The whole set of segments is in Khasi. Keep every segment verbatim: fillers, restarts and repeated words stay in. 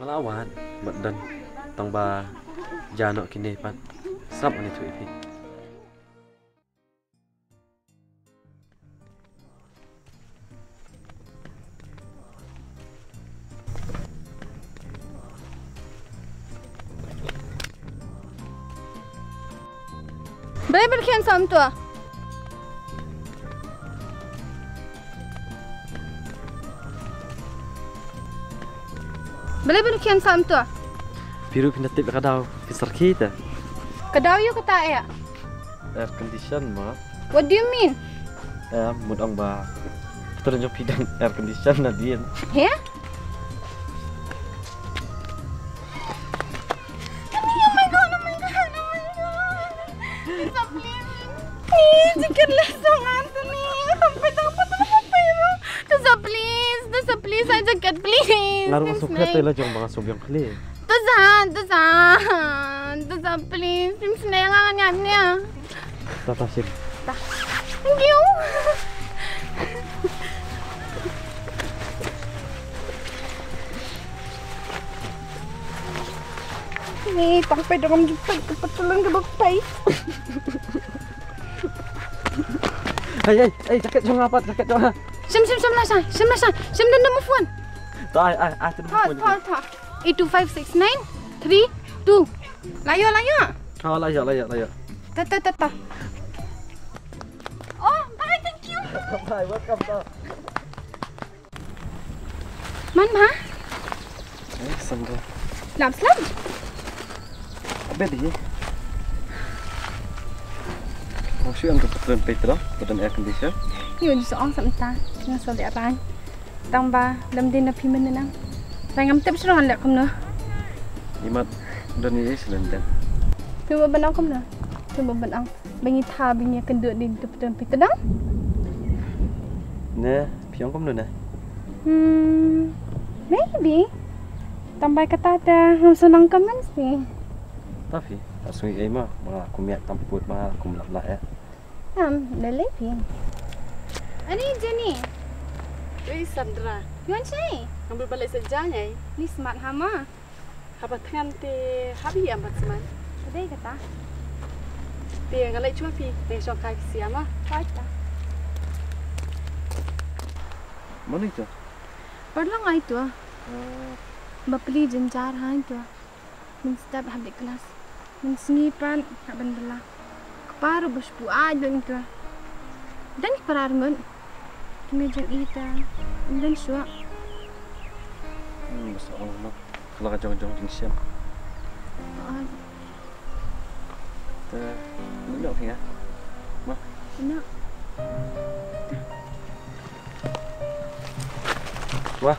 La wad, mat don, tang ba ja noh kine pat. Sap ani tu ipi. Balei ban khian sam tua? Balei ban khian sam tua? Phi ruh phin da tip ka daw phi sarki te. Ka daw ïa kata ïa. Air condition ma. What do you mean? Eh, mut ong ba. Patron jong phi dang air condition na dien. He? Anthony, oh my God, oh my God, oh my God. Please, please. Please, jacket leh song Anthony. Sampai tak apa tak apa ya. Tasa please, tasa please, ai jacket please. Nga ruh nga sngewkhuslai. Te la jong ba nga sngewbiang khlieh. Tasa, tasa. Tasa please. Please, nga ngan ngan ya. Ta ta shim. Ta. Thank you. Ni tang peit dang jumpa ka petulan ka bak peit. Ai ai ai, jaket jong nga pat, jaket jong nga. Shim shim shim la shai, shim la shai, shim dan number phone. Ta ai ai ai, tu number phone. Ta ta ta. Eight two five six nine three two. Layo layo. Ha, layo layo layo. Ta ta ta ta. Oh, bye, thank you. Bye, welcome ta. Man ma? Eh, Sandra. Lam slam. Abet di. Mo shu ang ka patron petra, patron air condition. Yu ju song sam ta. Nga so de arang. Tang ba lam din na phi men nang. Tang ngam tip srong le kumno. Imat don ni selen den. Phi ba ban ong kumno. Phi ba ban ong. Ba ngi tha ba ngi kynduh di tu phi tdang? Ne, phi ong kumno ne? Hmm, maybe. Tang ba kata te ngam sa nang comment si. Ta phi, ta sui ei ma, ma kum ïa tam put ma kum lap la eh. Am, lele phi. Ani Jenny. Ei Sandra. Yuan chai. Ngam bil balai sa jang ei. Ni smart ha ma. Haba thngan te haba ïam bad sman. Ka dei kata. Te nga leit shuwa phi, te shong kai phi sia ma. Hooid ta. Mano ito? Paralok nga ito. Oh. Bapli jynjar ha ito. Mynstep hap leit klas. Mynsngi pat hap ban bylla. Kpa ruh ba shu buaid lut ito. Don ki para arngut. Kine jong i ta. Ym don shuh. Hmm, basa ong ma. Ka la ka jong jong jingshem. Oi. Te, ym noh phi nga. Ma. Ym noh. Wah.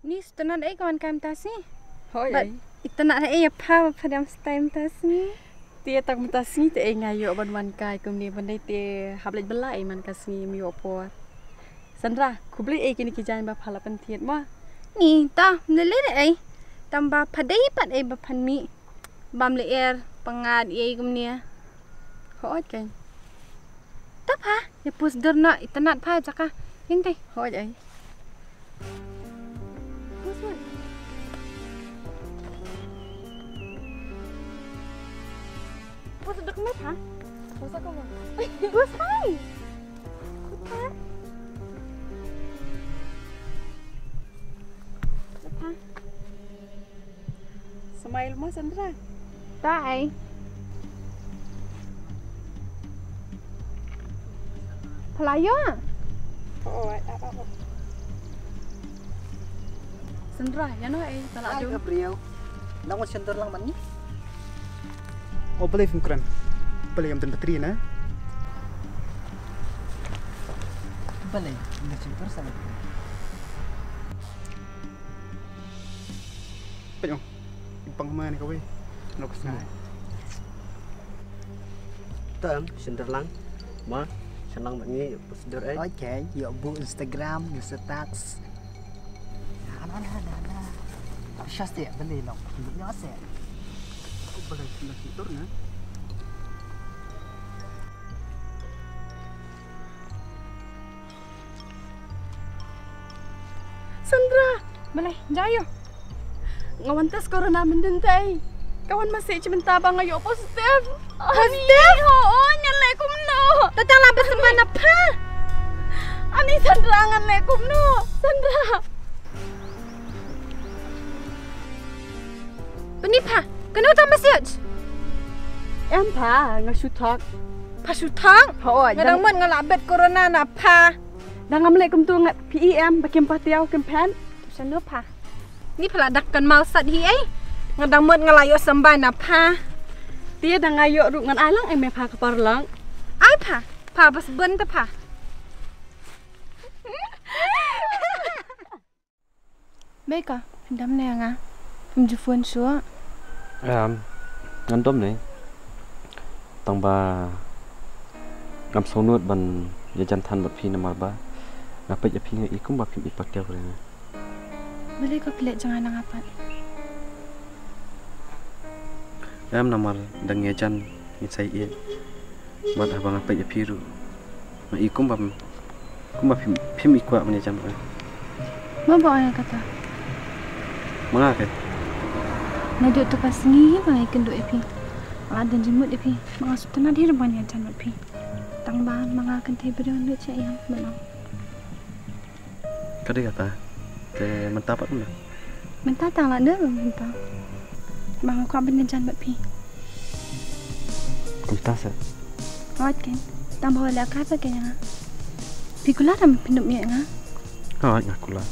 Ni shu tynnat ei ka wan kai mynta sngi. Hooid. Bad ei. I tynnat ei ïa pha ba pha dang stai mynta sngi. Te tang mynta sngi te ei nga ïoh ban wan kai kumne ban dei te hap leit bylla ei man ka sngi ym ïoh por. Sandra, khublei ei kine ki jaiñ ba pha la pynthied ma. Ni ta, ym lei lei ei. Tang ba pha dei pat ei ba phan mih. Bam lyer, pyngngad ei kumne. Hooid kein. Ta pha, ïa pus dur noh, i tynnat pha jaka. Ïeng te. Hooid ei. Pus wan. Pus dur met ha? Pus ako mo? Pus hai. Pha. Pha. Smile mo Sandra. Ta ei. Pha la ïoh. Oh, ai, ai, ai. Sandra, ïa no ei, pha la ai, jong. Gabriel. Nang wan center lang man ni. Oh, balei phim kren. Balei ym don battery na. Balei, ym don center sa. Peit ong, i pang ma ne kawei. Nok snai. Tam, shin der lang. Ma, Khnang ba ngi ïoh pus dur eh. Okay, ïoh bu Instagram, ïoh sa text. Ana ana ana ana. Apa sya sih beli lo. Ïoh sih. Aku beli beli dur na. Sandra, balei, jia ïoh. Nga wan test corona myndien te. Ka wan message mynta ba nga ïoh positive. Positive? Ho, oh, ngan leh kumno? Te tang la ba sumar na pha. Ani Sandra ngan leh kumno? Sandra. Bini pha, kano tang message? Em pha, nga shu thok. Pha shu thok? Ho, nga dang mut nga la bet corona na pha. Dang ngam leh kumtu nga phi em ba kim patiaw kim phen. Shano pha? Ni pha la dak kan mau sat hi ei. Nga dang mut nga la ïoh sambai na pha. Te dang nga ïoh ruh ngan ai lang ei me pha ka paralok. Ai pha, pha bas bun ta pha. Mei ka, phin dam ne nga. Phim ju phone shuh. Em, ngan dom ne. Tang ba ngam sngewnud ban ïajan than bad phi namar ba nga peit ïa phi nga i kumba phim i patiaw re nga. Balei ka phi leh jngai na nga pat? Em namar dang ïajan ngin sa ïeit. Bad haba nga peit ïa phi ruh nga i kumba kumba phim phim i kwah ban ïajan bad nga. Ma ba ong ïa kata? Ma nga ka. Naduh tu ka sngi ba nga ïakynduh ïa phi. Nga la don jingmut ïa phi. Ma nga sngewtynnat hi ruh ban ïajan bad phi. Tang ba ma nga kynthei briew lut sha ïing ba long. Ka dei kata. Te mynta pat kumno? Mynta tang la dei mynta. Ba nga kwah ban ïajan bad phi. Kumta sa. Hooid keiñ. Tang ba leh ka ba keiñ nga. Phi kular em phi nop ïa nga? Hooid nga kular.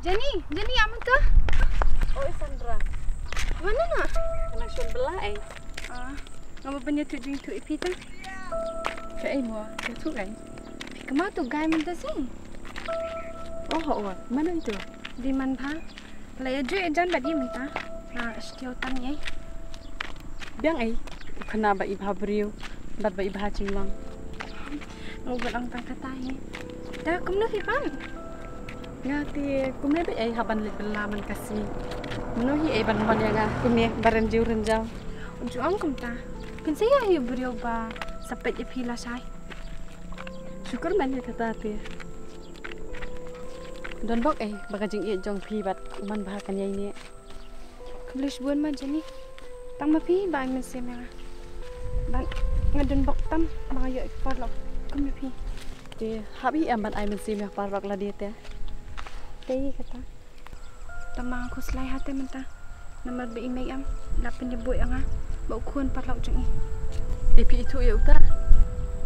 Jenny, Jenny, ïa mynta. Oi Sandra. Mano nga? Nga shon bylla ei. Ah, nga ba ban ïathuh jingïathuh ïa phi ta. Kaei mo, ïathuh ei. Phi kynmaw tu guy mynta seh. Oh, oh, mano itu? Dei man bha. La ïa ju ïa jan bad i mynta. Nga shu tang ei. Biang ei. U khana ba i bha briew bad ba i bha jinglong. Nga u bad ong tang kata hi. Da kumno hi ban? Nga te kumne ba ei ha ban leit bylla man ka sngi. Mano hi ei ban wan ïa nga kumne ba rynjiew rynjaw. U ju ong kumta. Phin sa ïa hi briew ba sa peit ïa phi lashai. Shukor man ïa kata te. Don bok ei ba ka jingïeit jong phi bad u man bha kan ïai ne. Khublei shibun ma Jenny. Tang ma phi ba ai mynsiem ïa nga. Bad nga don bok tam ba nga ïoh i paralok kum ïa phi. Te hap hi em ban ai mynsiem ïa paralok lade te. Te kata. Tang ba nga khuslai ha te mynta. Namar ba i mei em la pynïabuh ïa nga ba u khun paralok jong i. Te phi ithuh ïa uta?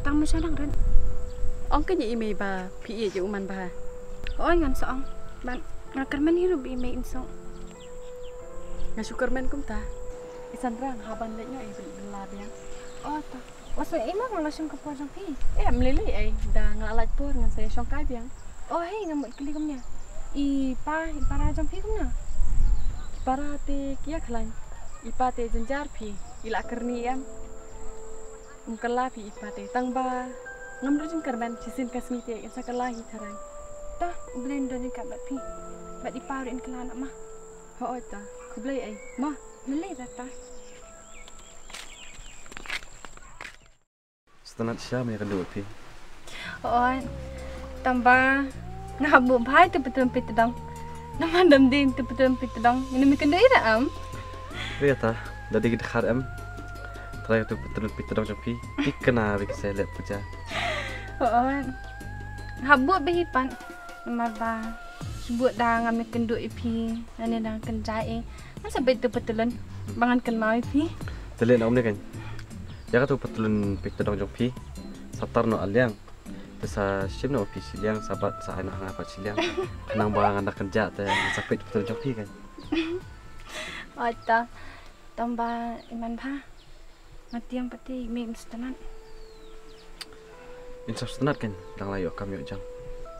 Tang ma sha dang ren. Ong kane i mei ba phi ïeit ïa u man bha. Oi ngan sa ong. Ban nga kyrmen hi ruh ba i mei in suk. Nga shu kyrmen kumta. I Sandra nga hap ban leit noh i bylla biang. Oh ta. Wa sngewbha ïa nga la shong ka por jong phi. Em lei lei ei da nga la lait por ngan sa ïa shong kai biang. Oh hei nga mut kylli kumne. I pa i para jong phi kumne? Ki para te ki ïa khlaiñ. I pa te jynjar phi i la kyrni em. Um kylla phi i pa te tang ba ngam don jingkyrmen shisien ka sngi te in sa kylla hi tharai. Ta u Blei un don ryngkat bad phi. Bad i pa ruh in kylla noh ma. Hooid ta. Khublei ei ma. Lei lei ta ta. Sngewtynnat shisha mynne ka dei phi. Hooid. Tang ba nga hap buh bha ïa utu u patlun phi tdong. Namar da ym dei utu u patlun phi tdong ngin ym ïakynduh ïa u am. Ïa ta da dei ki dkhar em. Trai utu u patlun phi tdong jong phi. Ki kane ba ki sa leh puja. Hooid. Hap buh bha hi pat. Namar ba shu buh da ngam ïakynduh ïa phi. Nane dang kynjai eh. Ngan sa beit utu u patlun ba ngan kynmaw ïa phi. Te leh na um ne kan. Ïa katu u patlun phi tdong jong phi. Sa tar noh aliang. Te sa shim noh phi shiliang sa bat sa ai noh ha nga pat shiliang. Khnang ba ngan da kynjah te ngan sa peit utu u patlun jong phi kan. Oi ta. Tang ba i man bha. Nga tieng pat te i mei im sngewtynnat. In sngewtynnat kan dang la ïoh kam ïoh jam.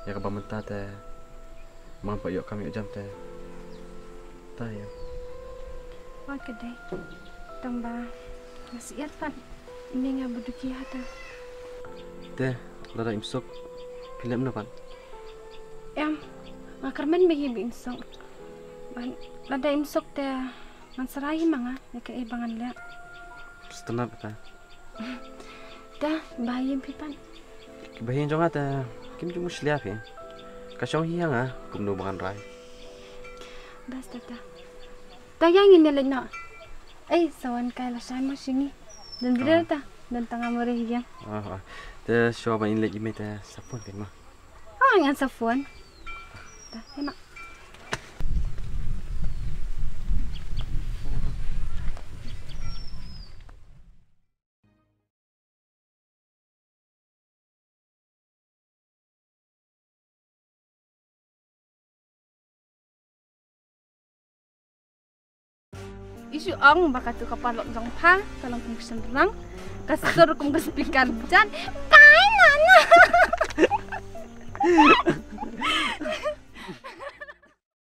Ïa kaba mynta te Mang pat ïoh kam ïoh jam te. Ta ïa. Wat ka dei. Tang ba nga syiar pat. Ine nga ba duki ha ta. Te, lada im suk, phi leh kumno pat? Em, nga kyrmen ba hi ba im suk. Ban, lada im suk te ngan sa rai hi ma nga, ïa kaei ba ngan leh. Sngewtynnat ta. Ta, ba hi phi pat. Ba hi jong nga ta, kim ju mushlia phi. Ka shong hi ha nga, kumno ba ngan rai. Bas ta ta. Ta ïa ngin ïa leit noh. Ei, sa wan kai lashai mo sha ngi. Don briew ta, don tang nga mo re hi ïa. Ah, ah. Te shuwa ba ngin leit ïa me te sa phone phi mo. Ah, ngan sa phone. Ta, ïa noh. I shu ong ba katu ka paralok jong pha ka long kum ka shynrang, ka sur kum ka speaker jan. Bye nana.